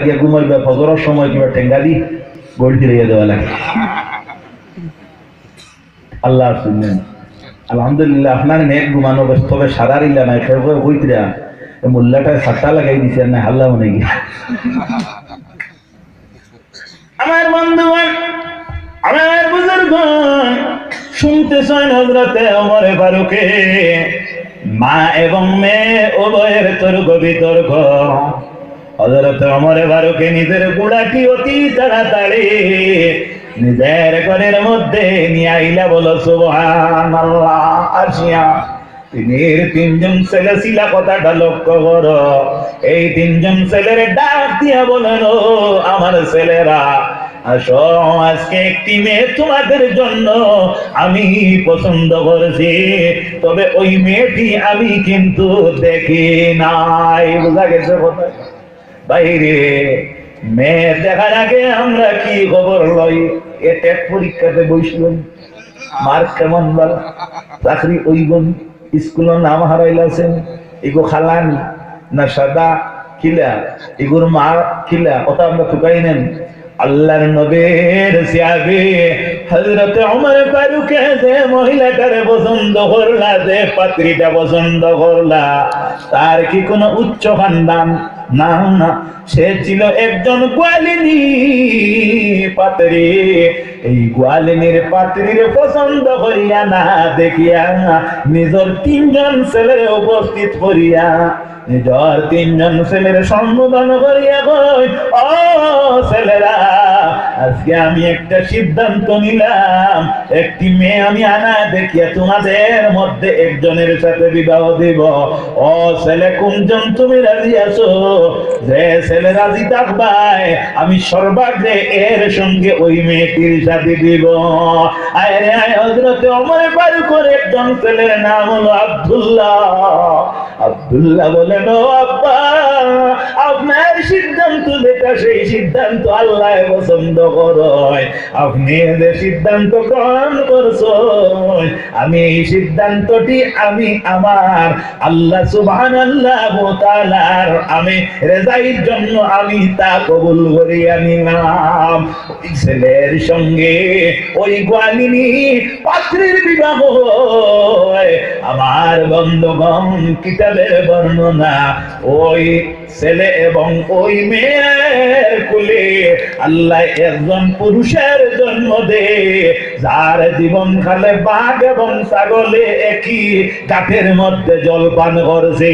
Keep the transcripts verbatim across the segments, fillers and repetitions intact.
গিয়া ঘুমাইবা, ফজরর সময় কিবা টেঙ্গা দি গোল ফিরাইয়া দেওয়া লাগে। আল্লাহ শুনলেন। আলহামদুলিল্লাহ, আপনার নেক ঘুমানো বেশ, তবে সারার ইলা নাই, কেউ কেউ কইতরা, "এ মোল্লাটায় সাতটা লাগাই দিছে, না হাল্লা মনে গিয়া।" আমার বন্ধুগণ, আমার বুজুর্গগণ, শুনতেছেন হযরতে ওমরে ফারুকে মা এবং মেয়ে উভয়ের তর্ক বিতর্ক। হযরতে ওমরে ফারুকে নিজের ঘোড়াটি অতি তাড়াতাড়ি নিজের ঘরের মধ্যে নিয়ে আইলা, বলো সুবহানাল্লাহ। আসিয়া তিনির তিনজন ছেলে ছিলা, কথাটা লক্ষ্য করো। এই তিনজন ছেলের ডাক দিয়া বলেন, "ও আমার ছেলেরা, আসো, আজকে একটি মেয়ে তোমাদের জন্য আমি পছন্দ করছি, তবে ওই মেয়েটি আমি কিন্তু দেখি নাই।" বুঝা গেছে কথা? বাইরে মেয়ে দেখার আগে আমরা কি খবর লই? এ টেট পরীক্ষাতে বসলেন, মার্ক কেমন বার, চাকরি অইবনি, স্কুলর নাম হারাইলাছেন, ইগু কালানি না সাদা, কিলা, ইগুর মা কিলা, ওটা আমরা তুকাই নেন। আল্লাহর নবীর সাহাবী হযরত ওমর ফারুকে যে মহিলাটারে পছন্দ করলা, যে পাত্রীটা পছন্দ করলা, তার কি কোনো উচ্চ খানদান? না, না, সে ছিল একজন গোয়ালিনী পাত্রী। এই গোয়ালিনীর পাত্রীরে পছন্দ করিয়া না দেখিয়া নিজর তিনজন ছেলেরে উপস্থিত করিয়া নিজর তিনজন ছেলেরে সম্বোধন করিয়া কই, "ও ছেলেরা, আজকে আমি একটা সিদ্ধান্ত নিলাম, একটি মেয়ে আমি আনা দেখিয়া তোমাদের মধ্যে একজনের সাথে বিবাহ দিব। ও ছেলে, কোনজন তুমি রাজি আছো? যে ছেলে রাজি থাকবায়, আমি সর্বাগ্রে এর সঙ্গে ওই মেয়েটির সাথে দিব।" আয় রে আয়, হযরতে ওমর ফারুকর একজন ছেলের নাম হলো আব্দুল্লাহ। আব্দুল্লাহ বলেন, "ও আব্বা, আপনার সিদ্ধান্ত যেটা, সেই সিদ্ধান্ত আল্লাহ পছন্দ করয়। আপনি যে সিদ্ধান্ত গ্রহণ করছেন, আমি এই সিদ্ধান্তটি আমি আমার আল্লাহ সুবহানাল্লাহু তাআলার আমি রেজাইর জন্য আমি তা কবুল করিয়া নিলাম।" ওই ছেলের সঙ্গে ওই গোয়ালিনী পাত্রীর বিবাহ হয়। আমার বন্ধুগণ, কিতাবের বর্ণনা, ওই ছেলে এবং ওই মেয়ের কুলে আল্লাহ একজন পুরুষের জন্ম দে, যার জীবনকালে বাঘ এবং ছাগলে একই গাতের মধ্যে জলপান করছে,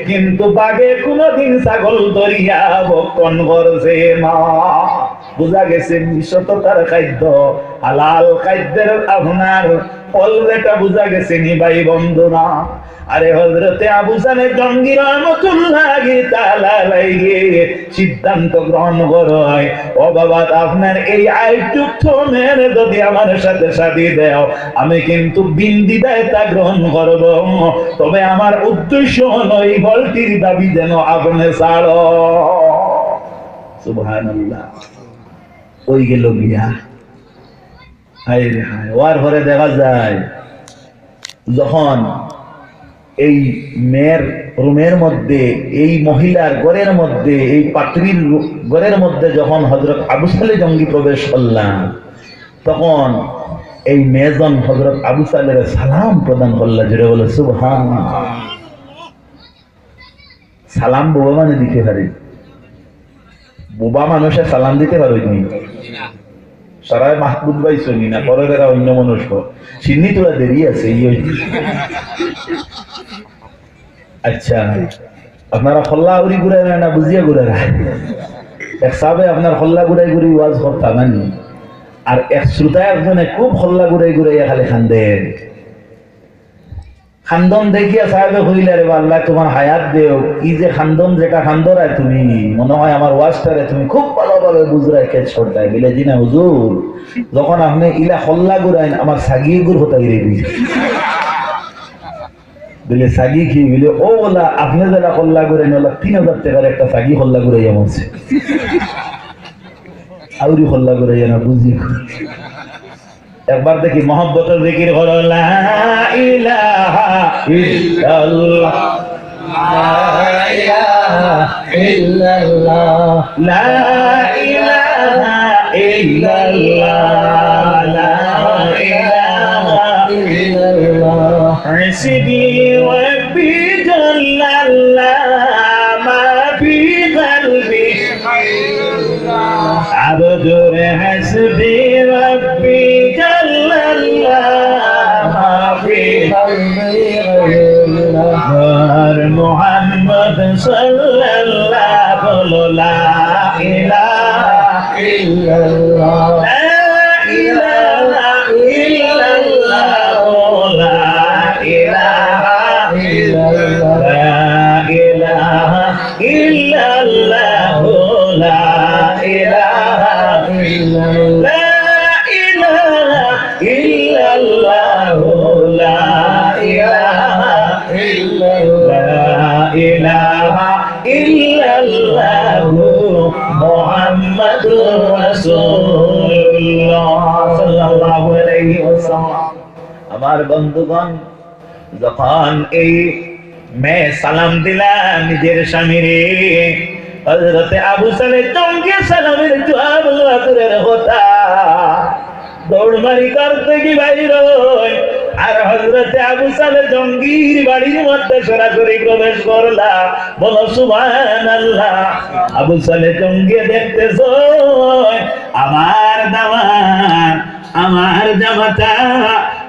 কিন্তু বাঘে কোনোদিন ছাগল ধরিয়া ভক্ষণ করছে না। বুঝা গেছে নি? সততার খাদ্য, হালাল খাদ্যের আপনার ফল যেটা, বুঝা গেছে নি ভাই বন্ধুরা? আরে হযরতে আবু সালে জঙ্গি রহমতুল্লাহি তাআলা আলাইহি সিদ্ধান্ত গ্রহণ করয়, "ও বাবা, আপনার এই আইটুক থমের যদি আমার সাথে শাদী দেও, আমি কিন্তু বিন্দিদায় তা গ্রহণ করব, তবে আমার উদ্দেশ্য হলো এই ফলটির দাবি যেন আপনি ছাড়ো।" সুবহানাল্লাহ। ওই গেল বিয়া। হায় রে হায়, ওয়ার পরে দেখা যায় যখন এই মেয়ের রুমের মধ্যে, এই মহিলার ঘরের মধ্যে, এই পাত্রীর রু-, ঘরের মধ্যে যখন হযরত আবু সালে জঙ্গি প্রবেশ করলা, তখন এই মেয়েজন হযরত আবু সালের সালাম প্রদান করলা, জোরে বলো সুবহানাল্লাহ। সালাম বোবা মানুষ দিতে পারে, বোবা মানুষে সালাম দিতে পারে নি? সারায় মাহমুদ ভাই শুনি না, পরে তারা অন্য মানুষ কর। সিন্নি তোরা দেরি আছে, এই ওই। আচ্ছা, আপনারা খল্লা উড়ি ঘুরাইরা না বুঝিয়া ঘুরাইরা? এক সাবে আপনার খল্লা ঘুরাই ঘুরি ওয়াজ করতা নানি, আর এক শ্রোতা একজনে খুব খল্লা ঘুরাই ঘুরাইয়া খালি খান্দে। খান্দন দেখিয়া সাহেবে কইলা, "রে বা আল্লাহ, তোমার হায়াত দেও, ই যে খান্দন, যেটা খান্দরায় তুমি, মনে হয় আমার ওয়াজটারে তুমি খুব ভালোভাবে বুঝরায়, ক্যাচ করতায়।" বলে, "জি না হুজুর, যখন আপনি ইলা খল্লা ঘুরাইন, আমার সাগি গুর হতা গিরে দিছে।" বলে, "সাগি কি?" বলে, "ও ওলা, আপনি যেটা খল্লা ঘুরাইন, ওলা তিন হাজার টাকার একটা সাগি খল্লা ঘুরাইয়া মরছে।" আউরি খল্লা ঘুরাইয়া না বুঝি। একবার দেখি মহব্বতের জিকির করো, লা ইলাহা ইল্লাল্লাহ। إلا الله. لا إله إلا الله. لا إله إلا الله. حسبي ربي جل الله، ما في قلبي عبد حسبي ربي جل الله، ما في قلبي غير الله. نور محمد صلى الله، لا إله إلا الله. لا إله إلا الله. لا إله إلا الله. لا إله إلا الله. لا إله إلا الله. لا إله إلا الله. لا إله إلا الله. لا إله إلا الله. محمد رسول الله صلى الله عليه وسلم. আমার বন্ধুগণ, যখন এই মেয়ে সালাম দিলা নিজের স্বামীরে, হযরতে আবু সালে জঙ্গিয়ে সালামের জবাব লওয়া দূরের কথা, দৌড় মারি ঘর থাকি বাইর অয়। আর হযরতে আবু সালে জঙ্গির বাড়ির মধ্যে সরাসরি প্রবেশ করলা। বলো সুবহানাল্লাহ। আবু সালে জঙ্গিয়ে দেখতেছইন, আমার দামান, আমার জামাতা,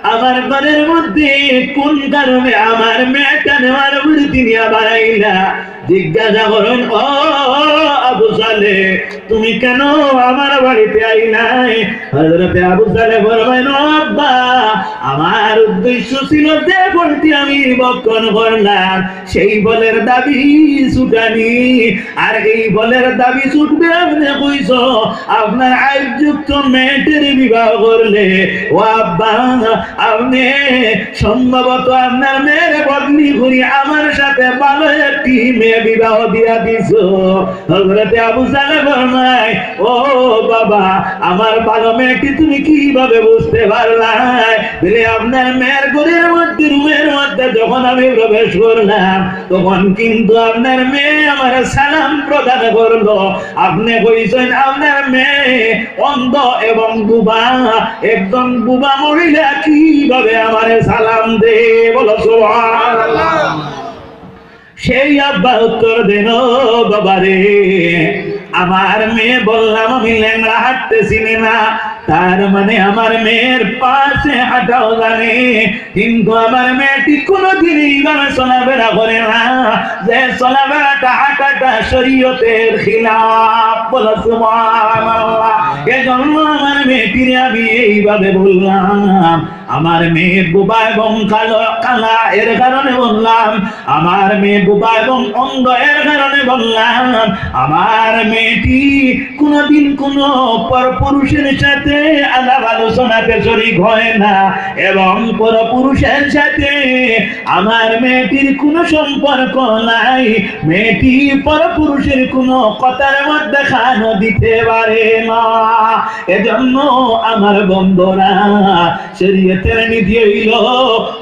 আমার ঘরের মধ্যে কোন কারণে আমার মেয়েটা নেওয়ার পরে তিনি আবার আইলা। জিজ্ঞাসা করইন, "ও আবু সালে, তুমি কেন আমার বাড়িতে আইলায়?" হযরতে আবু সালে ফরমাইন, "ও আব্বা, আমার উদ্দেশ্য ছিল যে ফলটি আমি ভক্ষণ করলাম, সেই ফলের দাবি ছুটানি। আর এই ফলের দাবি ছুটবে আপনে কইছো, আপনার আইবযুক্ত মেয়েটির বিবাহ করলে। ও আব্বা, আপনে সম্ভবত আপনার মেয়ের বদলি করি আমার সাথে ভালো একটি মেয়ে বিবাহ দিয়া দিছো।" হযরতে আবু সালে ফরমাইন, "ও বাবা, আমার ভালো মেয়েটি তুমি কিভাবে বুঝতে পারলায়?" বলে, "আপনার মেয়ের ঘরের মধ্যে, রুমের মধ্যে যখন আমি প্রবেশ করলাম, তখন কিন্তু আপনার মেয়ে আমার সালাম প্রদান করলো। আপনে কইছইন আপনার মেয়ে অন্ধ এবং বুবা, একজন বুবা মহিলা কিভাবে আমারে সালাম দে?" বলো সুবহানাল্লাহ। সেই আব্বা উত্তর দেন, "ও বাবারে, আমার মেয়ে বললাম আমি ল্যাংড়া, হাঁটতে চিনে না, তার মানে আমার মেয়ের পাশে হাঁটাও জানে, কিন্তু আমার মেয়েটি কোনোদিন এইভাবে চলাফেরা করে না, যে চলাফেরাটা, হাঁটাটা শরীয়তের খিলাফ।" বলো সুবহানাল্লাহ। এজন্য আমার মেয়েটিরে আমি এইভাবে বললাম। আমার মেয়ে বোবা এবং কালো, কালা, এর কারণে বললাম। আমার মেয়ে বোবা এবং অন্ধ, এর কারণে বললাম। আমার মেয়েটি কোনোদিন কোনো পরপুরুষের সাথে আলাপ আলোচনাতে শরিক হয় না, এবং পরপুরুষের সাথে আমার মেয়েটির কোনো সম্পর্ক নাই। মেয়েটি পরপুরুষের কোনো কথার মধ্যে কানও দিতে পারে না। এজন্য আমার বন্ধুরা, শরীয়তের নীতি অইল,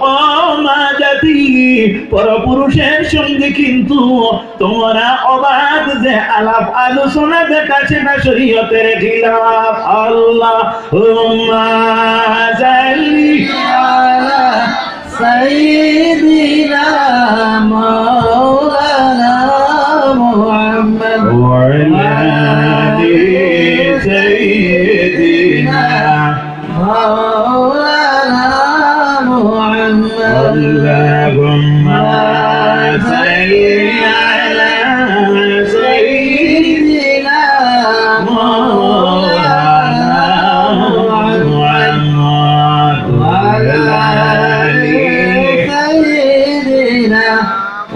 ও মা জাতি, পরপুরুষের সঙ্গে কিন্তু তোমরা অবাধ যে আলাপ আলোচনা, যেটা সেটা শরীয়তের খিলাফ। আল্লাহুম্মা সাল্লি আলা سيدنا مولانا محمد وعلى آل سيدنا مولانا محمد. اللهم صل على سيدنا مولانا محمد وعلى آل سيدنا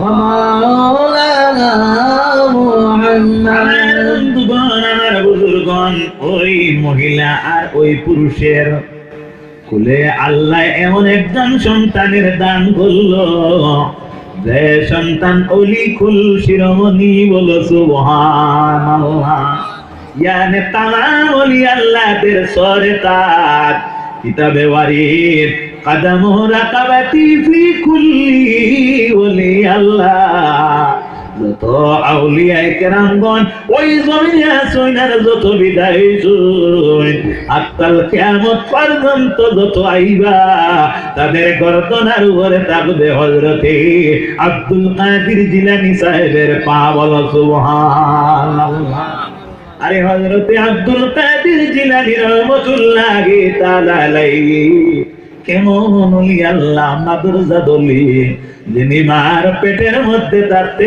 ومولانا محمد. আমার বন্ধুগণ, আমার বুজুর্গণ, ওই মহিলা আর ওই পুরুষের কুলে আল্লাহ এমন একজন সন্তানের দান করলো, যে সন্তান অলি কুল শিরোমণি। বলো সুবহানাল্লাহ। ইয়ানে তামাম অলি আল্লাহদের সরে তাজ, কিতাবে ওয়ারিদ, কদম রাকাবাতি ফি কুল্লি ওলি আল্লাহ। যত আউলিয়ায়ে কেরামগণ ওই জমিনে আছইন আর যত বিদায় অইছইন, আত্তাল কিয়ামত পর্যন্ত যত আইবা, তাদের গর্দনার উপরে থাকবে হযরতে আব্দুল কাদির জিলানী সাহেবের পা। বলো সুবহানাল্লাহ। আরে হযরতে আব্দুল কাদির জিলানী রহমতুল্লাহি তাআলা আলাইহি কেমন অলি আল্লাহ, মাদুর জাদলি, যিনি মার পেটের মধ্যে থাকতে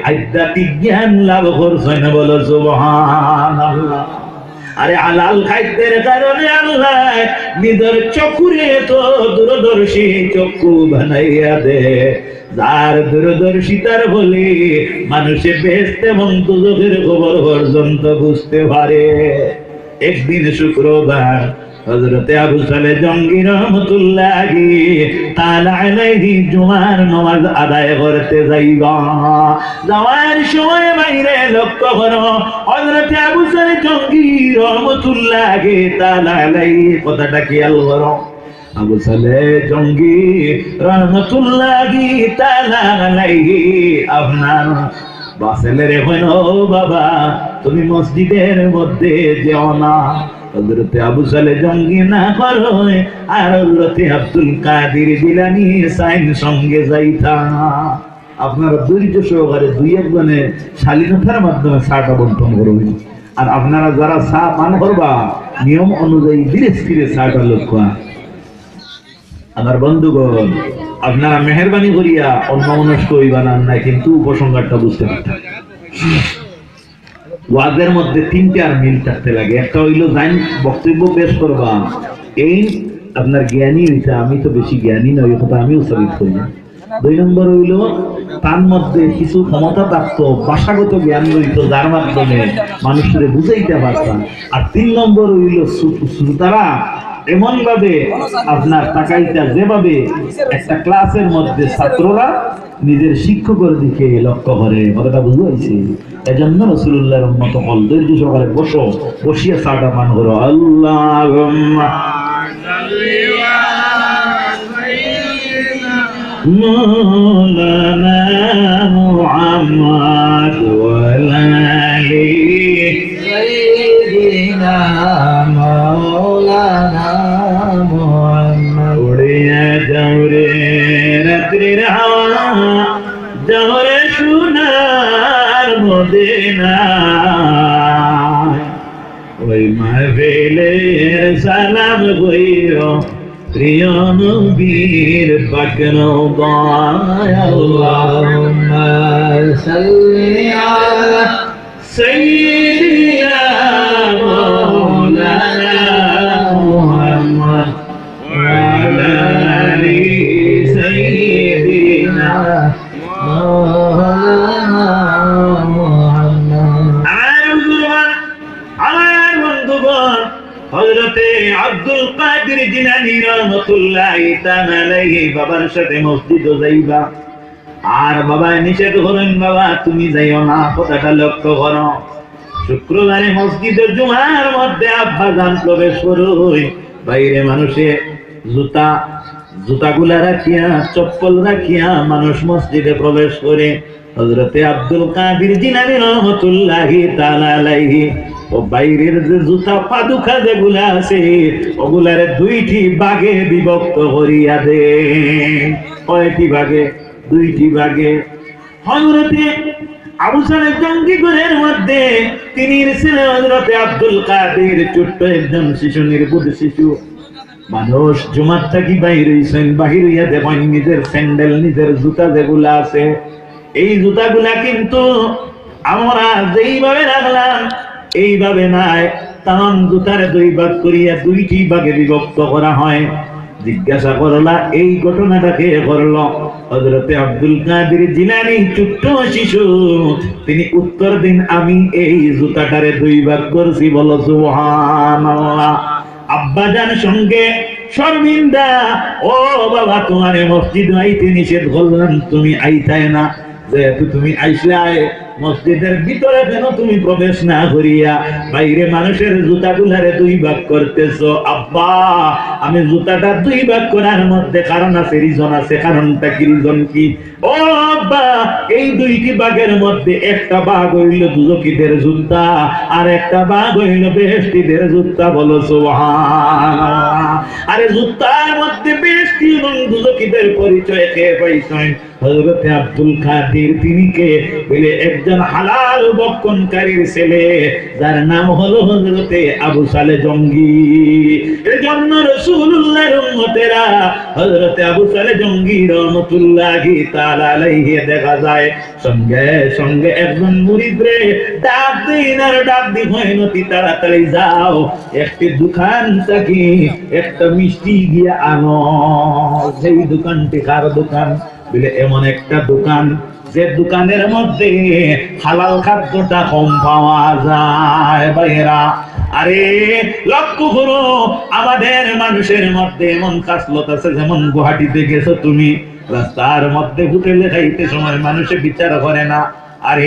আধ্যাত্মিক জ্ঞান লাভ করছইন। বলো সুবহানাল্লাহ। আরে হালাল খাদ্যের কারণে আল্লাহ নিজের চক্ষুরে তো দূরদর্শী চক্ষু বানাইয়া দে, যার দূরদর্শিতার বলে মানুষে বেহেশত এবং দোজখের খবর পর্যন্ত বুঝতে পারে। একদিন শুক্রবার হযরতে আবু সালে জঙ্গি রহমতুল্লাহি তাআলা আলাইহি জুমার নামাজ আদায় করতে যাইবা। যাওয়ার সময় বাইরে লক্ষ্য করো, হযরতে আবু সালে জঙ্গি রহমতুল্লাহি তাআলা আলাইহি, কথাটা খেয়াল করো। আবু সালে জঙ্গি রহমতুল্লাহি তাআলা আলাইহি আপনার বা ছেলেরে কইন, "ও বাবা, তুমি মসজিদের মধ্যে যেও না।" হযরতে আবু সালে জঙ্গি না করইন, আর হযরতে আব্দুল কাদির জিলানী সাইন সঙ্গে যাইতা। আপনারা ধৈর্য সহকারে দুই একজনে শালীনতার মাধ্যমে চাটা বন্টন করইন। আর আপনারা যারা চা পান করবা, নিয়ম অনুযায়ী ধীরে স্থিরে চাটা লউক্কা। আমার বন্ধুগণ, আপনারা মেহেরবানি করিয়া অন্যমনস্ক অইবা না, না কিন্তু উপসংহারটা বুঝতে পারতা। ওয়াজের মধ্যে তিনটার মিল থাকতে লাগে। একটা অইলো যাইন বক্তব্য পেশ করবা, এইন আপনার জ্ঞানী অইতা, আমি তো বেশি জ্ঞানী নই, এই কথা আমিও সাবিত করি। দুই নম্বর অইলো তার মধ্যে কিছু ক্ষমতা থাকতো, ভাষাগত জ্ঞান রইতো, যার মাধ্যমে মানুষরে বুঝাইতে পারতাম। আর তিন নম্বর অইলো শ্রো-, শ্রোতারা এমন ভাবে আপনার তাকাইতা, যেভাবে একটা ক্লাসের মধ্যে ছাত্ররা নিজের শিক্ষকের দিকে লক্ষ্য করে। কথাটা বুঝা অইছে? এজন্য রাসূলুল্লাহর উম্মত অকল ধৈর্য সহকারে বসো, বসিয়া চাটা পান করো। আল্লাহুম্মা সাল্লি আলা সাইয়্যিদিনা মাওলানা মুহাম্মদ ওয়া আলা আলি সাইয়্যিদিনা মাওলানা মুহাম্মদ। উড়িয়া যাও রে রাত্রির হাওয়া, যাও রে সোনার মদিনায়। ওই মাহফিলের সালাম কইও প্রিয় নবীর পাক রওজায়। আল্লাহুম্মা সাল্লি আলা সাইয়্যিদিনা মাওলানা মুহাম্মদ ওয়া আলা আলি সাইয়্যিদিনা মাওলানা মুহাম্মদ। আমার বুজুর্গ, আমার বন্ধুগণ, হযরতে আব্দুল কাদির জিলানী রহমতুল্লাহি তাআলা আলাইহি বাবার সাথে মসজিদো যাইবা। আর বাবায় নিষেধ করইন, "বাবা, তুমি যাইও না।" কথাটা লক্ষ্য করো। শুক্রবারে মসজিদে জুমার মধ্যে আব্বাজান প্রবেশ করইন, বাইরে মানুষে জুতা, জুতাগুলা রাখিয়া, চপ্পল রাখিয়া মানুষ মসজিদে প্রবেশ করে। হযরতে আব্দুল কাদির জিলানী রহমতুল্লাহি তাআলা আলাইহি ও বাইরের যে জুতা পাদুকা যেগুলা আছে, ওগুলারে দুইটি ভাগে বিভক্ত করিয়া দেন। কয়টি ভাগে? দুইটি ভাগে। হযরতে আবু সালে জঙ্গি ঘরের মধ্যে তিনির ছেলে হযরতে আব্দুল কাদির, ছোট্ট একজন শিশু, নির্বোধ শিশু। মানুষ জুমার থাকি বাইর অইছইন, বাহির অইয়া দেখইন নিজের স্যান্ডেল, নিজের জুতা যেগুলা আছে, এই জুতাগুলা কিন্তু আমরা যেইভাবে রাখলাম এইভাবে নায়, তামাম জুতারে দুই ভাগ করিয়া দুইটি ভাগে বিভক্ত করা হয়। জিজ্ঞাসা করলা, "এই ঘটনাটা কে করলো?" হযরতে আব্দুল কাদির জিলানী ছোট্ট শিশু, তিনি উত্তর দেন, "আমি এই জুতাটারে দুই ভাগ করছি।" বলো সুবহানাল্লাহ। আব্বাজান সঙ্গে শর্মিন্দা, "ও বাবা, তোমারে মসজিদ আইতে নিষেধ করলাম, তুমি আইতায় না, যেহেতু তুমি আইসলায়, মসজিদের ভিতরে যেন তুমি প্রবেশ না করিয়া বাইরে মানুষের জুতাগুলারে দুই ভাগ করতেছো। আব্বা, আমি জুতাটা দুই ভাগ করার মধ্যে কারণ আছে, রিজন আছে। কারণটা কি, রিজন কি? ও আব্বা, এই দুইটি ভাগের মধ্যে একটা ভাগ হইল দুজকিদের জুতা, আর একটা ভাগ হইল বেহেশতিদের জুতা। বলো সুবহানাল্লাহ। আরে জুতার মধ্যে বেহেশতি এবং দুজকিদের পরিচয় কে পাইছেন? হযরতে আব্দুল কাদির। তিনি কে? বলে একজন হালাল ভক্ষণকারীর ছেলে, যার নাম হলো হযরতে আবু সালে জঙ্গি। এজন্য রাসূলুল্লাহর উম্মতেরা হযরতে আবু সালে জঙ্গি রহমতুল্লাহি তাআলা আলাইহি দেখা যায় সঙ্গে সঙ্গে একজন মুরিদরে ডাক দিন আর ডাক দি কইন, "অতি তাড়াতাড়ি যাও, একটি দোকান থাকি একটা মিষ্টি গিয়া আনো।" সেই দোকানটি কার দোকান? বলে এমন একটা দোকান, যে দোকানের মধ্যে হালাল খাদ্যটা কম পাওয়া যায়। ভাইরা, আরে লক্ষ্য করো, আমাদের মানুষের মধ্যে এমন খাসলত আছে, যেমন গুয়াহাটিতে গেছো তুমি, রাস্তার মধ্যে হোটেলে খাইতে সময় মানুষে বিচার করে না, আরে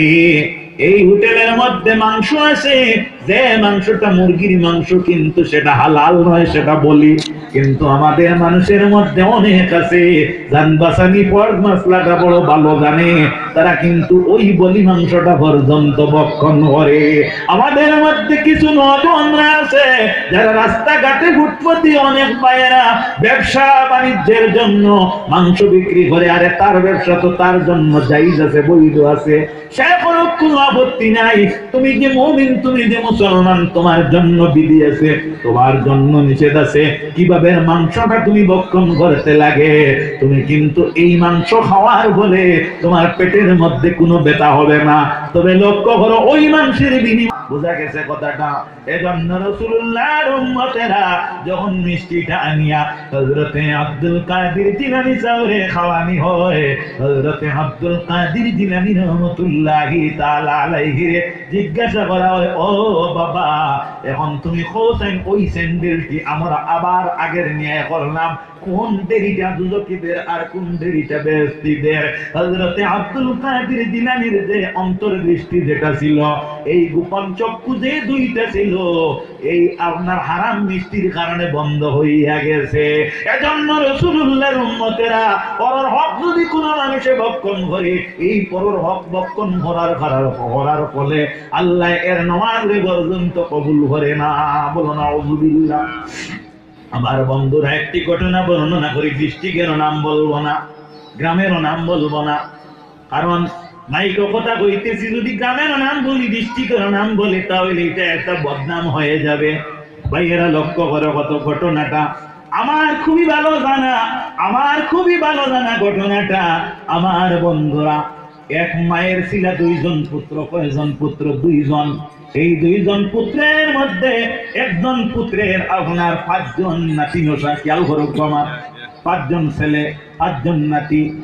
এই হোটেলের মধ্যে মাংস আছে, যে মাংসটা মুরগির মাংস, কিন্তু সেটা হালাল নয়, সেটা বলি। কিন্তু আমাদের মানুষের মধ্যে অনেক আছে, জান বাচানি ফরজ মাসলাটা বড় ভালো জানে, তারা কিন্তু ওই বলি মাংসটা পর্যন্ত ভক্ষণ করে। আমাদের মধ্যে কিছু নওজোয়ানরা আছে, যারা রাস্তাঘাটে ফুটপাতি অনেক ভাইয়েরা ব্যবসা বাণিজ্যের জন্য মাংস বিক্রি করে, আরে তার ব্যবসা তো তার জন্য জায়েজ আছে, বৈধ আছে, সে করুক, কোনো আপত্তি নাই। তুমি যে মুমিন, তুমি যে মুসলমান, তোমার জন্য বিধি আছে, তোমার জন্য নিষেধ আছে। কিভাবে মাংসটা তুমি ভক্ষণ করতে লাগে, তুমি কিন্তু এই মাংস খাওয়ার ফলে তোমার পেটের মধ্যে কোনো ব্যথা হবে না। তবে লক্ষ্য করো, ওই মাংসের বিনিময়ে, বুঝা গেছে কথাটা? এজন্য রাসূলুল্লাহর উম্মতেরা যখন মিষ্টিটা আনিয়া হযরতে আব্দুল কাদির জিলানী সাবরে খাওয়ানি হয়, হযরতে আব্দুল কাদির জিলানী রহমতুল্লাহি তাআলা আলাইহিরে জিজ্ঞাসা করা হয়, "ও বাবা, এখন তুমি কও চাইন ওই স্যান্ডেলটি আমরা আবার আগের ন্যায় করলাম, কোন দেরিটা দুজকিদের আর কোন দেরিটা বেহেশতিদের?" হযরতে আব্দুল কাদির জিলানীর যে অন্তর্দৃষ্টি যেটা ছিল, এই গোপন চক্ষু যে দুইটা ছিল, এই আপনার হারাম মিষ্টির কারণে বন্ধ হইয়া গেছে। এজন্য রাসূলুল্লাহর উম্মতেরা পরর হক যদি কোনো মানুষে ভক্ষণ করে, এই পরর হক ভক্ষণ করার, করার, করার ফলে আল্লাহ এর নমাজরে পর্যন্ত কবুল করে না। বলো নাউজুবিল্লাহ। আমার বন্ধুরা, একটি ঘটনা বর্ণনা করি, ডিস্ট্রিক্টেরও নাম বলবো না, গ্রামেরও নাম বলবো না, কারণ মাইকে কথা কইতেছি, যদি গ্রামের নাম বলি, ডিস্ট্রিক্টের নাম বলি, তাহলে এটা একটা বদনাম হয়ে যাবে। ভাইয়েরা, লক্ষ্য করো কত ঘটনাটা। আমার খুবই ভালো জানা, আমার খুবই ভালো জানা ঘটনাটা। আমার বন্ধুরা, এক মায়ের ছিলা দুইজন পুত্র। কয়জন পুত্র? দুইজন। এই দুইজন পুত্রের মধ্যে একজন পুত্রের আপনার পাঁচজন নাতি নশা। খেয়াল করো আমার, পাঁচজন ছেলে, পাঁচজন নাতি।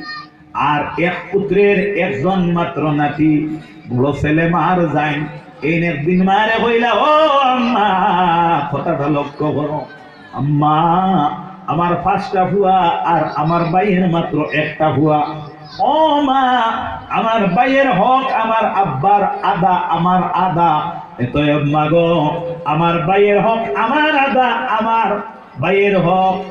আর এক পুত্রের একজন মাত্র নাতি, বড় ছেলে মার যাইন। এইন একদিন মারে কইলা, "ও আম্মা," কথাটা লক্ষ্য করো, "আম্মা, আমার পাঁচটা ফুয়া আর আমার ভাইয়ের মাত্র একটা ফুয়া। ও মা, আমার ভাইয়ের হক আমার আব্বার আধা, আমার আধা।" এতএব মা গো, আমার ভাইয়ের হক আমার আধা, আমার ভাইয়ের হক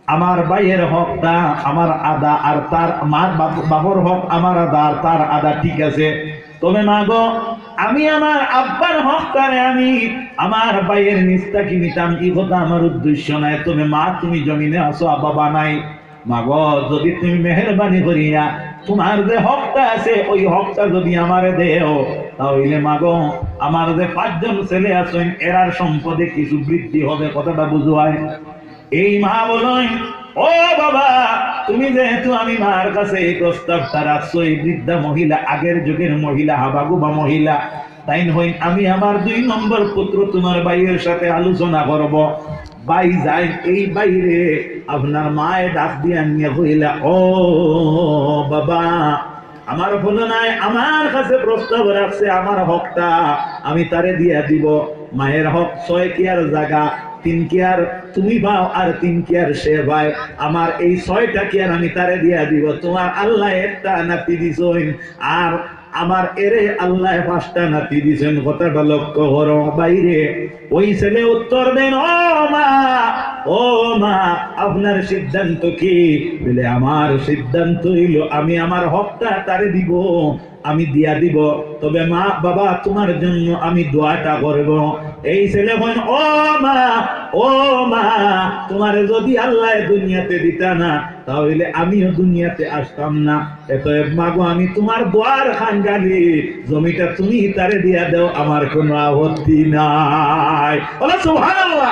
আমার ভাইয়ের হকটা আমার আধা, আর তার মার বাপ-, বাপর হক আমার আধা, আর তার আধা, ঠিক আছে। তবে মা গো, আমি আমার আব্বার হকটারে আমি আমার ভাইয়ের নিজ থাকি নিতাম, ই কথা আমার উদ্দেশ্য নাই। তবে মা, তুমি জমিনে আছো, বাবা নাই। মা গো, যদি তুমি মেহেরবানি করিয়া তোমার যে হকটা আছে, ওই হকটা যদি আমারে দেও, তাহলে মা গো, আমার যে পাঁচজন ছেলে আছেন, এরার সম্পদে কিছু বৃদ্ধি হবে। কথাটা বুঝো আয়। এই মা বলেন, "ও বাবা, তুমি যেহেতু আমি মার কাছে এই প্রস্তাবটা রাখছো, এই বৃদ্ধা মহিলা, আগের যুগের মহিলা, হাবাগুবা মহিলা, তাইন হইন, আমি আমার দুই নম্বর পুত্র তোমার ভাইয়ের সাথে আলোচনা করব।" ভাই যাই, এই ভাইরে আপনার মায়ে ডাক দিয়া নিয়ে কইলা, "ও বাবা, আমার হলো নাই, আমার কাছে প্রস্তাব রাখছে, আমার হকটা আমি তারে দিয়া দিব। মায়ের হক ছয় কিয়ার জাগা, তিন কিয়ার তুমি পাও আর তিন কিয়ার সে পায়। আমার এই ছয়টা কিয়ার আমি তারে দিয়া দিব। তোমার আল্লাহ একটা নাতি দিছইন, আর আমার এরে আল্লায় পাঁচটা নাতি দিছইন, কথাটা লক্ষ্য করো ভাইরে। ওই ছেলে উত্তর দেন, "ও মা, ও মা, আপনার সিদ্ধান্ত কি?" বলে, "আমার সিদ্ধান্ত হইল আমি আমার হকটা তারে দিব, আমি দিয়া দিব, তবে মা, বাবা, তোমার জন্য আমি দোয়াটা করব।" এই ছেলে কইন, "ও মা, ও মা, তোমারে যদি আল্লায় দুনিয়াতে দিতা না, তাহলে আমিও দুনিয়াতে আসতাম না। অতএব মাগো, আমি তোমার দোয়ার কাঙ্গালি, জমিটা তুমি তারে দিয়া দাও, আমার কোনো আপত্তি নাই।" বলো সুবহানাল্লাহ।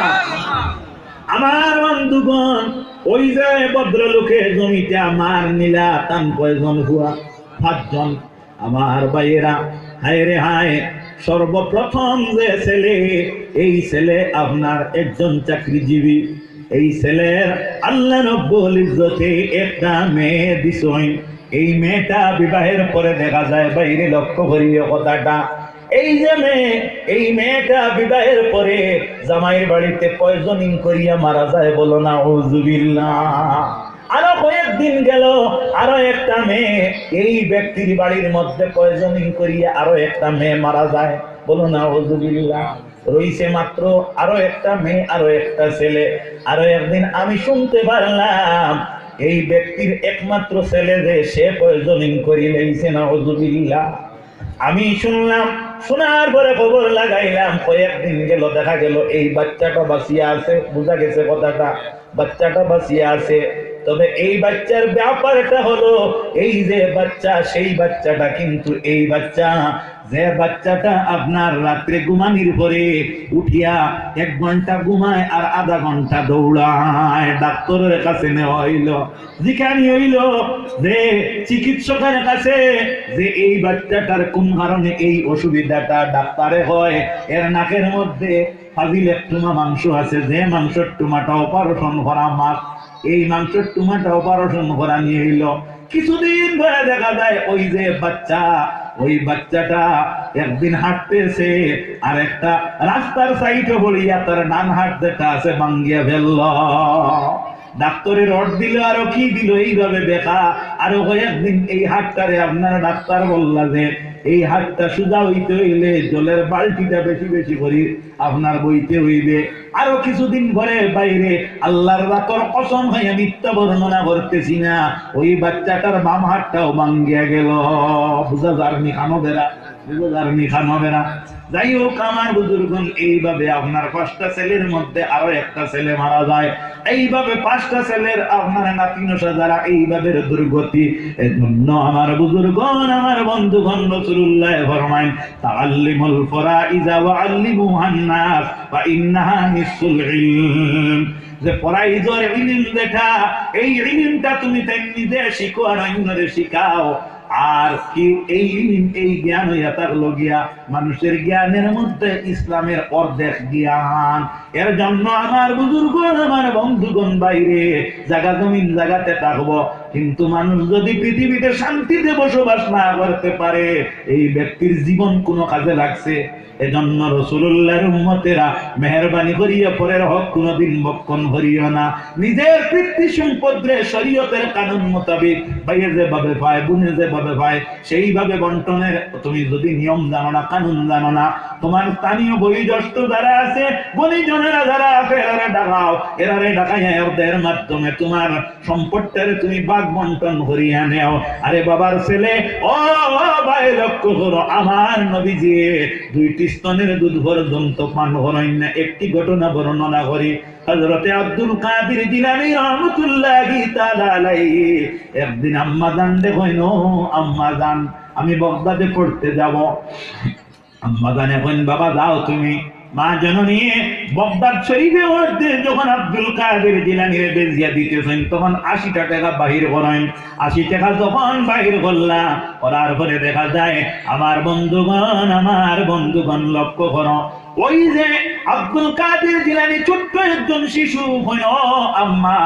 আমার বন্ধুগণ, ওই যে ভদ্রলোকে জমিটা মার নিলা, তান কয়জন পুয়া? পাঁচজন। আমার ভাইয়েরা, হায় রে হায়, সর্বপ্রথম যে ছেলে, এই ছেলে আপনার একজন চাকরিজীবী। এই ছেলের আল্লাহ রব্বুল ইজ্জতে একটা মেয়ে দিছইন। এই মেয়েটা বিবাহের পরে দেখা যায়, ভাইরে লক্ষ্য করিও কথাটা, এই যে মেয়ে, এই মেয়েটা বিবাহের পরে জামাইর বাড়িতে পয়জনিং করিয়া মারা যায়, বলো নাউজুবিল্লাহ। আরো কয়েকদিন গেল, আরো একটা মেয়ে এই ব্যক্তির বাড়ির মধ্যে পয়জনিং করিয়া আরো একটা মেয়ে মারা যায়, বলো নাউজুবিল্লাহ। রইছে মাত্র আরো একটা মেয়ে, আরো একটা ছেলে। আরো একদিন আমি শুনতে পারলাম, এই ব্যক্তির একমাত্র ছেলে যে, সে পয়জনিং করি লাইছে, নাউজুবিল্লাহ। আমি শুনলাম, শোনার পরে খবর লাগাইলাম, কয়েকদিন গেল, দেখা গেল এই বাচ্চাটা বাঁচিয়া আছে, বুঝা গেছে কথাটা, বাচ্চাটা বাঁচিয়া আছে। তবে এই বাচ্চার ব্যাপারটা হলো, এই যে বাচ্চা, সেই বাচ্চাটা কিন্তু এই বাচ্চা, যে বাচ্চাটা আপনার রাত্রে ঘুমানির পরে উঠিয়া এক ঘন্টা ঘুমায় আর আধা ঘন্টা দৌড়ায়, ডাক্তারের কাছে নেওয়া হইল, জিকানি হইল যে চিকিৎসকের কাছে যে এই বাচ্চাটার কোন কারণে এই অসুবিধাটা ডাক্তারে হয়, এর নাকের মধ্যে ফাজিল এক টুমা মাংস আছে, যে মাংসর টুমাটা অপারেশন করা মাস্ট, এই মাংসর টুমাটা অপারেশন করা নিয়ে হইল। কিছুদিন ধরে দেখা যায় ওই যে বাচ্চা, ওই বাচ্চাটা একদিন হাঁটতেছে, আর একটা রাস্তার সাইডে পড়িয়া তার ডান হাত যেটা আছে ভাঙ্গিয়া ফেলল। ডাক্তারে রড দিল, আরো কি দিল, এইভাবে দেখা। আরো কয়েকদিন এই হাতটারে আপনার ডাক্তার বললা যে এই হাতটা সোজা হইতে হইলে জলের বালতিটা বেশি বেশি করি আপনার বইতে হইবে। আরো কিছুদিন পরে বাইরে আল্লাহর রাতর কসম হইয়া মিথ্যা বর্ণনা করতেছি না, ওই বাচ্চাটার বাম হাতটাও ভাঙ্গিয়া গেল। বুঝা যারনি খানো বেড়া, বুঝা যারনি খানো বেড়া। যাই হোক, আমার বুজুর্গণ, এইভাবে আপনার পাঁচটা ছেলের মধ্যে আরো একটা ছেলে মারা যায়, এইভাবে পাঁচটা ছেলের আপনার নাতি নশা যারা এইভাবে দুর্গতি। এজন্য আমার বুজুর্গণ, আমার বন্ধুগণ, রাসূলুল্লাহ ফরমাইন, "তাআল্লিমুল ফারাইজা ওয়া আল্লিমুহান নাস, ফা ইন্নাহা নিসফুল ইলম।" যে ফরাইজর ইলিম যেটা, এই ইলিমটা তুমি তাই নিজে শিখো আর অন্যরে শিখাও। আর কি এই ইলিম, এই জ্ঞান হইয়া থাকলো গিয়া মানুষের জ্ঞানের মধ্যে ইসলামের অর্ধেক জ্ঞান। এর জন্য আমার বুজুর্গ, আমার বন্ধুগণ, বাইরে জাগা জমিন জাগাতে থাকবো, কিন্তু মানুষ যদি পৃথিবীতে শান্তিতে বসবাস না করতে পারে, এই ব্যক্তির জীবন কোনো কাজে লাগছে? এজন্য রাসূলুল্লাহর উম্মতেরা মেহেরবানি করিয়া পরের হক কোনোদিন ভক্ষণ করিও না। নিজের পিতৃ সম্পদরে শরীয়তের কানুন মোতাবেক ভাইয়ে যেভাবে পায়, বোনে যেভাবে পায়, সেইভাবে বন্টনের তুমি যদি নিয়ম জানো না, কানুন জানো না, তোমার স্থানীয় বয়োজ্যেষ্ঠ যারা আছে, গুণীজনেরা যারা আছে, এরারে ডাকাও, এরারে ডাকাইয়া এদের মাধ্যমে তোমার সম্পদটারে তুমি ভাগ বন্টন করিয়া নেও। আরে বাবার ছেলে, ও ভাই, লক্ষ্য করো, আমার নবীজি দুইটি স্তনের দুধ পর্যন্ত পান করেন না। একটি ঘটনা বর্ণনা করি, হযরতে আব্দুল কাদির জিলানী রহমতুল্লাহি তাআলা আলাইহি একদিন আম্মা জানরে কইন, "ও আম্মা জান, আমি বগদাদে পড়তে যাব।" আম্মা জানে কইন, "বাবা, যাও তুমি।" মা জননী বগদাদ শরীফে উঠতে যখন আব্দুল কাদির জিলানীরে বেজিয়া দিতেছেন, তখন আশিটা টেকা বাহির করেন। আশি টেকা যখন বাহির করলা, করার পরে দেখা যায়, আমার বন্ধুগণ, আমার বন্ধুগণ, লক্ষ্য করো, ওই যে আব্দুল কাদির জিলানী ছোট্ট একজন শিশু, কইল, "আম্মা,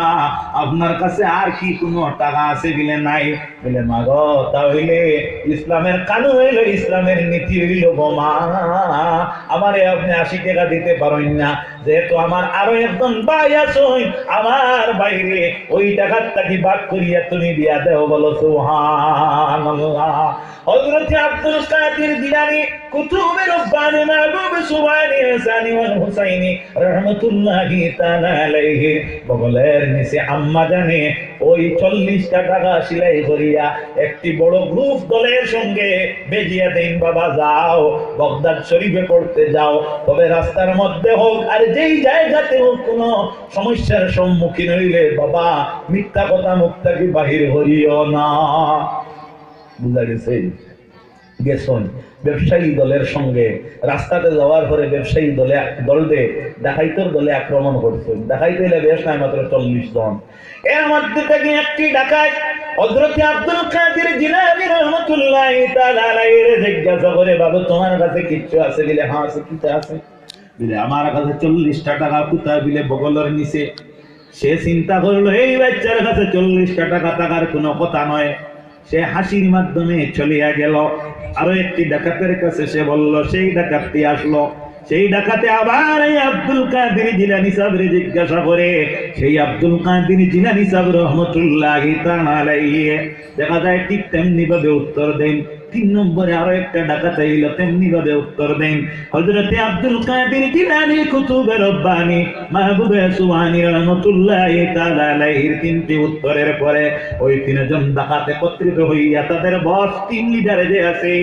আপনার কাছে আর কি কুনু টাকা আছে?" বলে, "নাই।" বলে, "মা গো, তা অইলে ইসলামের কানুন অইলো, ইসলামের নীতি অইলো গো মা, আমারে আপনে আশি টাকা দিতে পারইন না, যেহেতু আমার আরো একজন ভাই আছইন, আমার ভাইরে ওই টাকার থাকি ভাগ করিয়া তুমি দিয়া দেও।" বলো সুবহানাল্লাহ। হযরতে আব্দুল কাদির জিলানী কুতুবে রব্বানী, মাহবুবে সুবহানী, হাসানী ওয়াল হুসাইনী রহমতুল্লাহি তাআলা আলাইহির বগলের নিচে আম্মা জানে ওই চল্লিশটা টাকা সিলাই করিয়া একটি বড় গ্রুপ দলের সঙ্গে ভেজিয়া দেইন, "বাবা যাও, বাগদাদ শরীফে পড়তে যাও, তবে রাস্তার মধ্যে হোক আর যেই জায়গাতে হোক, কোনো সমস্যার সম্মুখীন অইলে বাবা মিথ্যা কথা মুখ থাকি বাহির করিও না।" বুঝা গেছে? গেছইন ব্যবসায়ী দলের সঙ্গে, রাস্তাতে যাওয়ার পরে ব্যবসায়ী দলে, দলরে ডাকাইতর দলে আক্রমণ করছইন। ডাকাইত অইলা বেশ নায়, মাত্র চল্লিশ জন। এর মধ্যে থাকি একটি ডাকাইত হযরতে আব্দুল কাদির জিলানী রহমতুল্লাহি তাআলা আলাইহিরে জিজ্ঞাসা করে, "বাবু, তোমার কাছে কিচ্ছু আছে?" বলে, "হ্যাঁ আছে।" "কিতা আছে?" বলে, "আমার কাছে চল্লিশটা টাকা।" "কুথায়?" বলে, "বগলর নিচে।" সে চিন্তা করলো, এই বাচ্চার কাছে চল্লিশটা টাকা থাকার কোনো কথা নয়। সে হাসির মাধ্যমে চলিয়া গেল। আরো একটি ডাকাতের কাছে সে বলল, সেই ডাকাতটি আসলো। সেই ডাকাতে আবার এই আব্দুল কাদির জিলানী সাহেবরে জিজ্ঞাসা করে। সেই আব্দুল কাদির জিলানী সাহেব রহমতুল্লাহি তাআলা আলাইহি দেখা যায় ঠিক তেমনি ভাবে উত্তর দেন। তিন নম্বরে আরো একটা ডাকাত আইল, তেমনি ভাবে উত্তর দেন। হযরতে আব্দুল কাদির জিলানী কুতুবে রব্বানী, মাহবুবে সুবহানী রহমতুল্লাহি তাআলা আলাইহির তিনটি উত্তরের পরে ওই তিনজন ডাকাত একত্রিত হইয়া তাদের বস, টিম লিডারে যে আছে,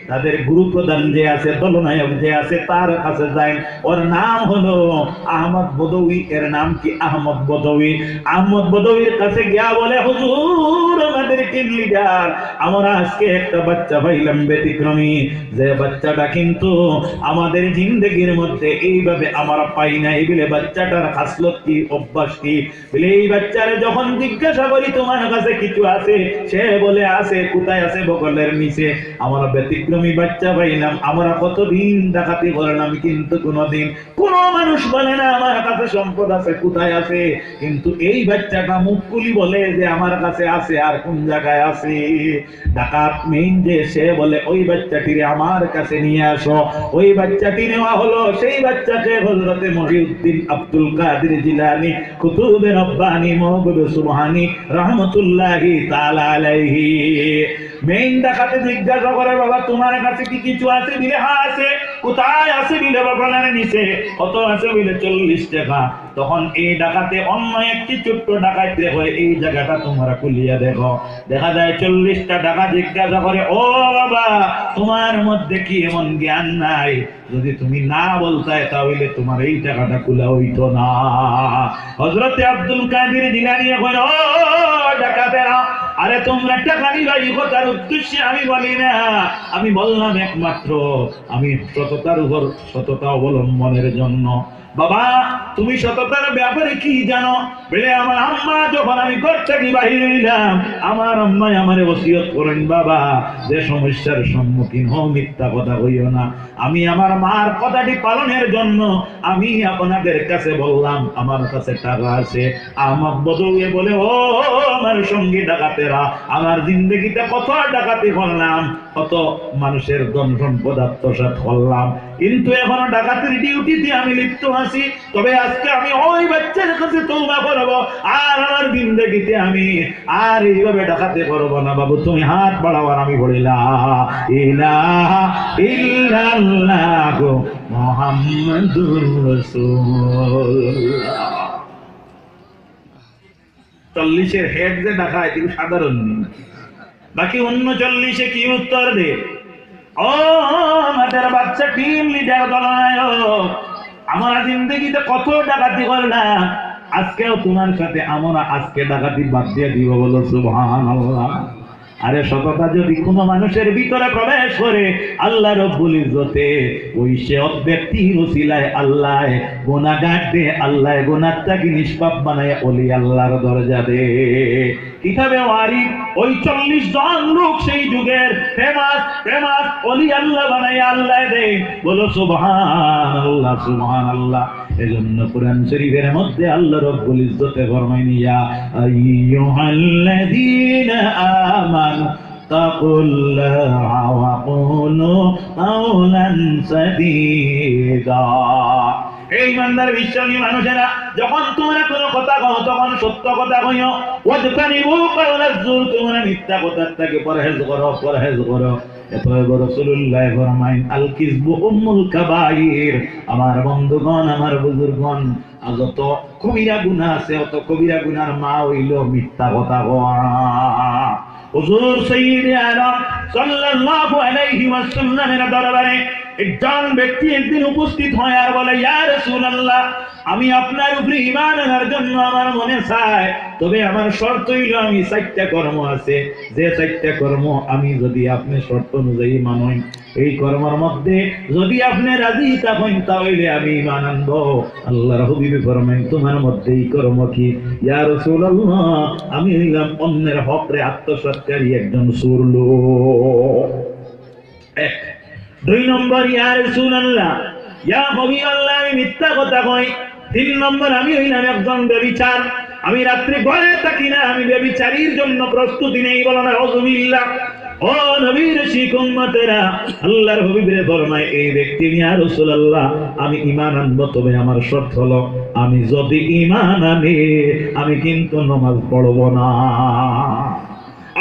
তাদের গুরু প্রধান যে আছে, দলনায়ক যে আছে, তার কাছে যাইন। ওর নাম হলো আহমদ বদউই। এর নাম কি? আহমদ বদউই। আহমদ বদউইর কাছে গিয়া বলে, "হুজুর, আমাদের টিম লিডার, আমরা আজকে একটা বাচ্চা পাইলাম ব্যতিক্রমী, যে বাচ্চাটা কিন্তু আমাদের জিন্দেগির মধ্যে এইভাবে আমরা পাই নাই।" বলে, "বাচ্চাটার খাসলত কি, অভ্যাস কি?" বলে, এই বাচ্চারে যখন জিজ্ঞাসা করি, "তোমার কাছে কিছু আছে?" সে বলে, "আছে।" "কোথায় আছে?" "বগলের নিচে।" আমরা ব্যতিক্রমী বাচ্চা পাইলাম, আমরা কতদিন ডাকাতি করলাম, কিন্তু কোনোদিন কোনো মানুষ বলে না, "আমার কাছে সম্পদ আছে।" কোথায় আছে? কিন্তু এই বাচ্চাটা মুখ খুলি বলে যে, "আমার কাছে আছে।" আর কোন জায়গায় আছে? ডাকাত মেইন যে, সে বলে, "ওই বাচ্চাটিরে আমার কাছে নিয়ে আসো।" ওই বাচ্চাটি নেওয়া হলো। সেই বাচ্চাকে হযরতে মহিউদ্দিন আব্দুল কাদির জিলানী কুতুবে রব্বানী মাহবুবে সুবহানী রহমতুল্লাহি তাআলা আলাইহি। মেইন ডাকাতে জিজ্ঞাসা করে, "বাবা, তোমার কাছে কি কিছু আছে?" বলে, "হ্যাঁ আছে।" "কোথায় আছে?" বলে, "বগলের নিচে।" "কত আছে?" বলে, "চল্লিশ টাকা।" তখন এই ডাকাতে অন্য একটি ছোট্ট ডাকাতরে কয়, "এই জায়গাটা তোমরা খুলিয়া দেখো।" দেখা যায় চল্লিশটা ডাকাত জিজ্ঞাসা করে, "ও বাবা, তোমার মধ্যে কি এমন জ্ঞান নাই? যদি তুমি না বলতায়, তা অইলে তোমার এই টাকাটা খুলা অইতো না।" হযরতে আব্দুল কাদির জিলানী কয়, "ও ডাকাতেরা, আরে তোমরা টাকা নিবা, এই কথার উদ্দেশ্যে আমি বলি না। আমি বললাম একমাত্র আমি সততার উপর সততা অবলম্বনের জন্য।" "বাবা, তুমি সততার ব্যাপারে কি জানো?" বলে, "আমার আম্মা যখন আমি ঘর থাকি বাহির অইলাম, আমার আম্মায় আমারে ওসিয়ত করেন, বাবা, যে সমস্যার সম্মুখীন হও, মিথ্যা কথা কইও না।" আমি আমার মার কথাটি পালনের জন্য আমি আপনাদের কাছে বললাম, আমার কাছে টাকা আছে। আহমদ বদউয়ে বলে, "ও আমার সঙ্গী ডাকাতেরা, আমার জিন্দেগিতে কত ডাকাতি করলাম, কত মানুষের ধন সম্পদ আত্মসাৎ করলাম, কিন্তু এখনো ডাকাতির ডিউটিতে আমি লিপ্ত আছি। তবে আজকে আমি ওই বাচ্চার কাছে তওবা করব, আর আমার জিন্দেগিতে আমি আর এইভাবে ডাকাতি করব না।" বাবু, তুমি হাত বাড়াও, আর আমি বলি, "লা ইলাহা ইল্লাল্লাহু মুহাম্মাদুর রাসূলুল্লাহ।" চল্লিশের হেড যে ডাকাইত, এগুলো সাধারণ নি। বাকি ঊনচল্লিশে কি উত্তর দে? "ও আমাদের বাচ্চা, টিম লিডার, দলনায়ক, আমরা জিন্দেগিতে কত ডাকাতি করলাম, আজকেও তোমার সাথে আমরা আজকে ডাকাতি বাদ দিয়া দিব।" বলো সুবহানাল্লাহ। আরে, সততা যদি কোনো মানুষের ভিতরে প্রবেশ করে, আল্লাহ রব্বুল ইজ্জতে ওই সৎ ব্যক্তির উসিলায় আল্লাহ গুনাহগাররে আল্লাহ গুনাহ থাকি নিষ্পাপ বানাইয়া অলি আল্লাহর দরজা দে। কিতাবে ওয়ারিদ ওই চল্লিশ জন লোক সেই যুগের ফেমাস, ফেমাস অলি আল্লাহ বানাইয়া আল্লাহ দে। বলো সুবহানাল্লাহ, সুবহানাল্লাহ। এজন্য কোরআন শরীফের মধ্যে আল্লাহ রব্বুল ইজ্জতে ফরমাইন, "ইয়া আইয়ুহাল্লাযীনা আমানু তাকুল্লাহা ওয়া কুলু কাওলান সাদীদা।" হে ইমানদার বিশ্বাসী মানুষেরা, যখন তোমরা কোনো কথা কও, তখন সত্য কথা কইও। ওয়াজতানিবু কাওলাজ জুর, তোমরা মিথ্যা কথা থাকি পরহেজ করো, পরহেজ করো। এত রাসূলুল্লাহ ফরমাইন, "আল কিযবু উম্মুল কাবাইর।" আমার বন্ধুগণ, আমার বুজুর্গণ, আর যত কবিরা গুনাহ আছে, অত কবিরা গুনার মা অইলো মিথ্যা কথা কওয়া। হুজুর সাইয়্যিদে আলম সাল্লাল্লাহু আলাইহি ওয়াসাল্লামের দরবারে একজন ব্যক্তি একদিন উপস্থিত হয় আর বলে, "ইয়া রাসূলুল্লাহ, আমি আপনার উপরে ঈমান আনার জন্য আমার মনে চায়, তবে আমার শর্ত অইলো আমি চাইরটা কর্ম আছে, যে চাইরটা কর্ম আমি যদি আপনি শর্ত অনুযায়ী মানইন, এই কর্মর মধ্যে যদি আপনি রাজি থাকইন, তা অইলে আমি ঈমান আনবো।" আল্লাহর হাবিবে ফরমাইন, "তোমার মধ্যে এই কর্ম কি?" "ইয়া রাসূলুল্লাহ, আমি অইলাম অন্যের হকরে আত্মসাৎকারী একজন চোর লোক।" এক। দুই নম্বর, "ইয়া রাসূলুল্লাহ, ইয়া হাবিবাল্লাহ, আমি মিথ্যা কথা কই।" তিন নম্বর, "আমি অইলাম একজন ব্যভিচার, আমি রাত্রে ঘরে থাকি না, আমি ব্যভিচারীর জন্য প্রস্তুতি নেই।" বলো নাউজুবিল্লাহ। ও নবীর শিখ উম্মতেরা, আল্লাহর হাবিবরে ফরমায়, "এই ব্যক্তি, ইয়া রাসূলুল্লাহ, আমি ঈমান আনবো, তবে আমার শর্ত হলো, আমি যদি ঈমান আনি, আমি কিন্তু নামাজ পড়বো না।"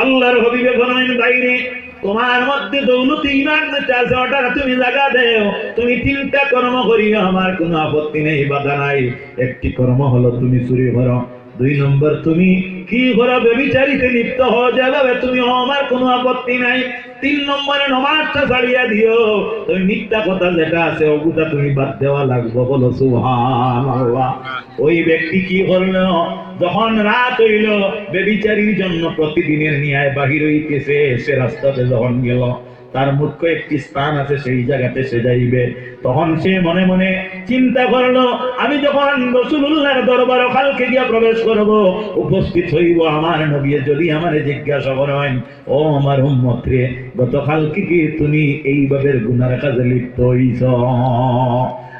আল্লাহর হাবিবে ফরমাইন, "ভাইরে, তোমার মধ্যে দৌলতে ঈমান যেটা আছে, ওটার তুমি জাগা দেও, তুমি তিনটা কর্ম করিও, আমার কোনো আপত্তি নেই, বাধা নাই। একটি কর্ম হলো তুমি চুরি করো, দুই নম্বর তুমি কি করো, ব্যভিচারিতে লিপ্ত হও, যেভাবে তুমি হও, আমার কোনো আপত্তি নাই। তিন নম্বরে নমাজটা ছাড়িয়া দিও, তুমি মিথ্যা কথা যেটা আছে, ওগুলা তুমি বাদ দেওয়া লাগবো।" বলো সুবহানাল্লাহ। ওই ব্যক্তি কি করলো? যখন রাত অইলো, ব্যভিচারীর জন্য প্রতিদিনের ন্যায় বাহির অইতেছে, সে রাস্তাতে যখন গেল, তার মুখ্য একটি স্থান আছে, সেই জাগাতে সে যাইবে। তখন সে মনে মনে চিন্তা করলো, "আমি যখন রাসূলুল্লাহর দরবারো কালকে গিয়া প্রবেশ করব, উপস্থিত হইব আমার নবী, যদি আমারে জিজ্ঞাসা করেন, 'ও আমার উম্মত রে, গতকালকে কি তুমি এইভাবে গুনার কাজে লিপ্ত হইছ?'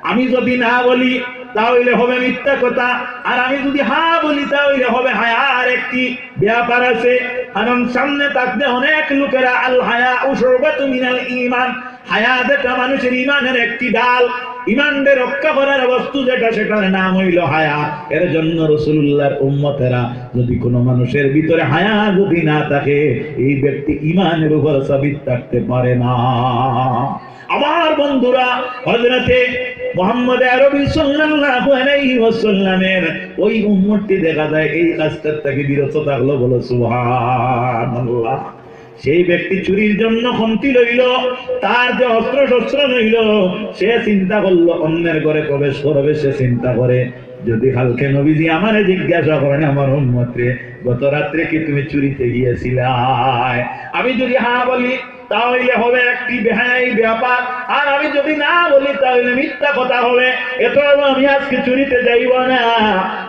আমি যদি না বলি, তা অইলে হবে মিথ্যা কথা, আর আমি যদি হ্যাঁ বলি, তা অইলে হবে হায়ার একটি ব্যাপার আছে। কারণ সামনে থাকবে অনেক লোকেরা, আল হায়াউ শুবাতুম মিনাল ঈমান, হায়া যেটা মানুষের ঈমানের একটি ডাল, ঈমানরে রক্ষা করার বস্তু যেটা, সেটার নাম অইলো হায়া। এর জন্য রাসূলুল্লাহর উম্মতেরা, যদি কোনো মানুষের ভিতরে হায়া যদি না থাকে, এই ব্যক্তি ঈমানের উপর সাবিত থাকতে পারে না। আমার বন্ধুরা, হযরতে মুহাম্মদ আরবি সাল্লাল্লাহু আলাইহি ওয়াসাল্লামের ওই উম্মতটি দেখা যায় এই কাজটার থাকি বিরত থাকলো। বলো সুবহানাল্লাহ। সেই ব্যক্তি চুরির জন্য খন্তি লইল, তার যে অস্ত্র শস্ত্র লইল, সে চিন্তা করলো অন্যের ঘরে প্রবেশ করবে, সে চিন্তা করে, "যদি কালকে নবীজি আমারে জিজ্ঞাসা করেন, 'আমার উম্মত রে, গত রাত্রে কি তুমি চুরিতে গিয়েছিলায়?' আমি যদি হ্যাঁ বলি, তা অইলে হবে একটি বেহায়াই ব্যাপার, আর আমি যদি না বলি, তা অইলে মিথ্যা কথা হবে। এত আমি আজকে চুরিতে যাইব না।"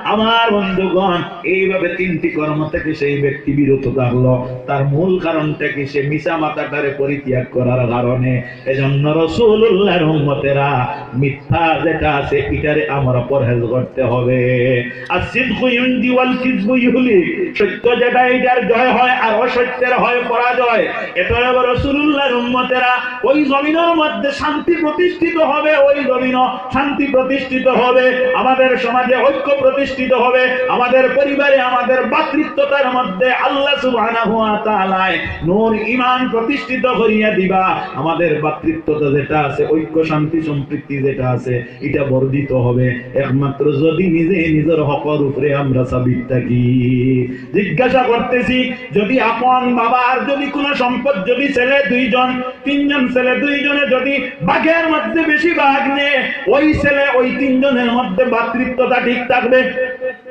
আমার বন্ধুগণ, এইভাবে তিনটি কর্ম থেকে সেই ব্যক্তি বিরত থাকলো। তার মূল কারণটা কি? সে মিছা মাতাটারে পরিত্যাগ করার কারণে। এজন্য রাসূলুল্লাহর উম্মতেরা, মিথ্যা যেটা আছে, এটারে আমরা পরহেজ করতে হবে। আর সিদকু ইউনজি ওয়াল কিযবু ইউহলিক, সত্য যেটা, এটার জয় হয়, আর অসত্যের হয় পরাজয়। এতএব রাসূলুল্লাহর উম্মতেরা, ওই জমিনের মধ্যে শান্তি প্রতিষ্ঠিত হবে, ওই জমিনও শান্তি প্রতিষ্ঠিত হবে, আমাদের সমাজে ঐক্য প্রতিষ্ঠিত হবে, আমাদের পরিবারে, আমাদের ভ্রাতৃত্বতার মধ্যে আল্লাহ সুবহানাহু ওয়া তাআলায় নূর ঈমান প্রতিষ্ঠিত করিয়া দিবা। আমাদের ভ্রাতৃত্বতা যেটা আছে, ঐক্য, শান্তি, সম্প্রীতি যেটা আছে, এটা বর্ধিত হবে একমাত্র যদি নিজে নিজের হকর উপরে আমরা সাবিত থাকি। জিজ্ঞাসা করতেছি, যদি আপন বাবার যদি কোনো সম্পদ, যদি ছেলে দুইজন, তিনজন ছেলে দুইজনে যদি ভাগের মধ্যে বেশি ভাগ নেয়, ওই ছেলে ওই তিনজনের মধ্যে ভ্রাতৃত্বতা ঠিক থাকবে?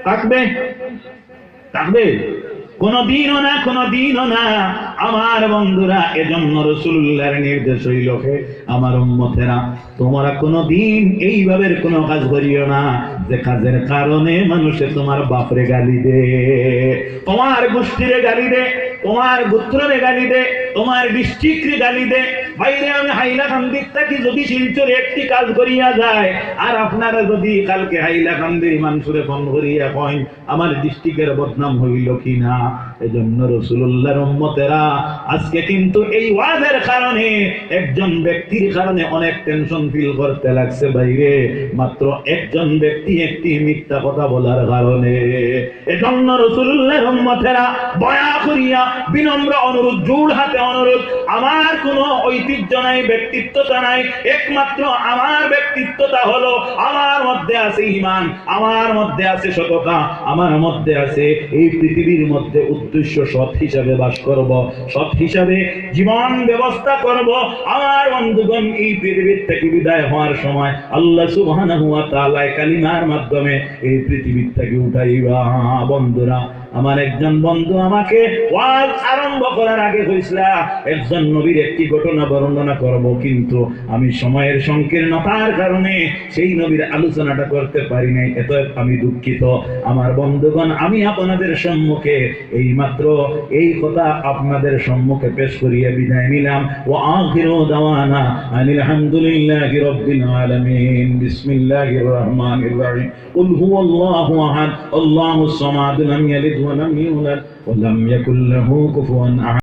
থাকবে? থাকবে? কোনোদিনও না, কোনোদিনও না। আমার বন্ধুরা, এজন্য রাসূলুল্লাহর নির্দেশ অইলো, হে আমার উম্মতেরা, তোমরা কোনোদিন এইভাবে কোনো কাজ করিও না, যে কাজের কারণে মানুষে তোমার বাপরে গালি দে, তোমার গোষ্ঠীরে গালি দে, তোমার গোত্ররে গালি দে, তোমার ডিস্ট্রিক্টরে গালি দে। ভাইরে, আমি হাইলাকান্দির থাকি যদি শিলচরে একটি কাজ করিয়া যাই, আর আপনারা যদি কালকে হাইলাকান্দির মানুষরে ফোন করিয়া কইন, আমার ডিস্ট্রিক্টের বদনাম হইল কি না? এজন্য রাসূলুল্লাহর উম্মতেরা, আজকে কিন্তু এই ওয়াজের কারণে, একজন ব্যক্তির কারণে অনেক টেনশন ফিল করতে লাগছে ভাইরে। মাত্র একজন ব্যক্তি একটি মিথ্যা কথা বলার কারণে। এজন্য রাসূলুল্লাহর উম্মতেরা, দয়া করিয়া বিনম্র অনুরোধ, জোড় হাতে অনুরোধ, আমার কোনো ঐতিহ্য নাই, ব্যক্তিত্বতা নাই, একমাত্র আমার ব্যক্তিত্বতা হলো আমার মধ্যে আছে ঈমান, আমার মধ্যে আছে সততা, আমার মধ্যে আছে এই পৃথিবীর মধ্যে উদ্দেশ্য, সৎ হিসাবে বাস করব, সৎ হিসাবে জীবন ব্যবস্থা করব। আমার বন্ধুগণ, এই পৃথিবীর থেকে বিদায় হওয়ার সময় আল্লাহ সুবহানাহু ওয়া তাআলা কালিমার মাধ্যমে এই পৃথিবীর থেকে উঠাইবা। বন্ধুরা, আমার একজন বন্ধু আমাকে ওয়াজ আরম্ভ করার আগে কইছলা, একজন নবীর একটি ঘটনা বর্ণনা করব, কিন্তু আমি সময়ের সংকীর্ণতার কারণে সেই নবীর আলোচনাটা করতে পারি নাই, এত আমি দুঃখিত। আমার বন্ধুগণ, আমি আপনাদের সম্মুখে এই মাত্র এই কথা আপনাদের সম্মুখে পেশ করিয়া বিদায় নিলাম। وآخر دعوانا أن الحمد لله رب العالمين. بسم الله الرحمن الرحيم. قل هو الله أحد، الله الصمد، لم يلد ولم يولد، ولم يكن له كفوا أحد.